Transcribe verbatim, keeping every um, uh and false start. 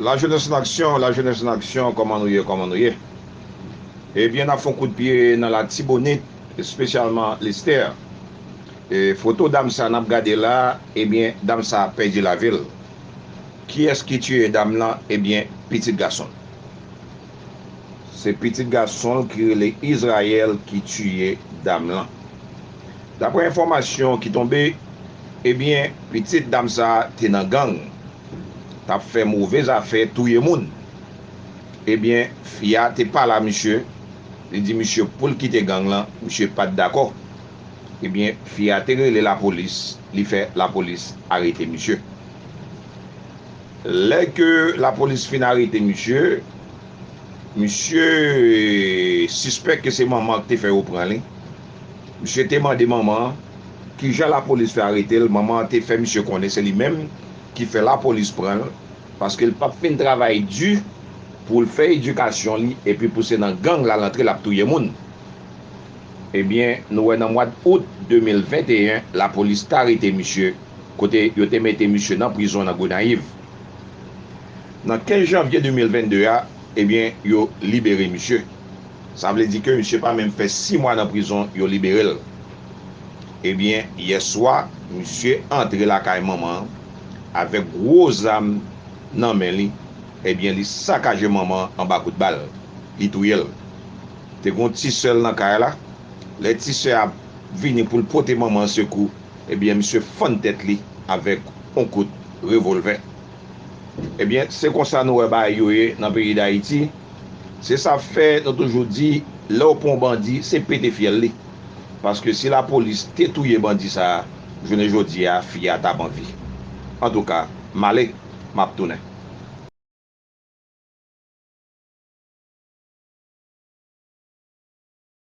La jeunesse en action, la jeunesse en action, kòman nou ye, kòman nou ye? Ebyen, n ap fè yon kout pye nan Latibonit, espesyalman Lestè. E foto dam sa n ap gade la, ebyen, dam sa pèdi lavi l. Kiyès ki tiye dam lan? Ebyen, pitit gason l. Se pitit gason l ki rele Izrayèl ki tiye dam lan. Daprè enfòmasyon ki tonbe, ebyen, pitit dam sa te nan gang, t ap fè move zafè, touye moun. Ebyen, fi a te pale a misye, li di misye pou l kite gang lan, misye pa t dakò. Ebyen, fi a te rele lapolis, li fè lapolis arete misye. Lè ke lapolis fin arete misye, misye sispèk ke se manman an ki te fè yo pran li. Misye te mande manman an kijan lapolis fè arete l. Manman an te fè misye konnen se li menm ki fè lapolis pran l, paske l p ap fin travay di pou l fè edikasyon li, epi pou se nan gang l al antre, l ap touye moun. Ebyen, nou wè nan mwa d out de mil venteyen, lapolis t arete misye, kote yo te mete misye nan prizon nan Gonayiv. Nan kenz janvye de mil vennde a, ebyen, yo libere misye. Sa vle di ke misye pa menm fè sis mwa nan prizon, yo libere l. Ebyen, yè swa, misye antre lakay manman an avèk gwo zam nan men li. Ebyen, li sakaje manman an anba kout bal. Li touye l. Te gen yon ti sè l nan kay la. Lè ti sè a vini pou l pote manman an sekou, ebyen, misye fann tèt li avèk yon kout revòlvè. Ebyen, se konsa nou wè bagay yo ye nan peyi Dayiti. Se sa fè nou toujou di, lè w pran yon bandi, se pete fyèl li. Paske si lapolis te touye bandi sa a, jounen jodi a, fi a t ap an vi. Antouka, m ale, m ap tounen.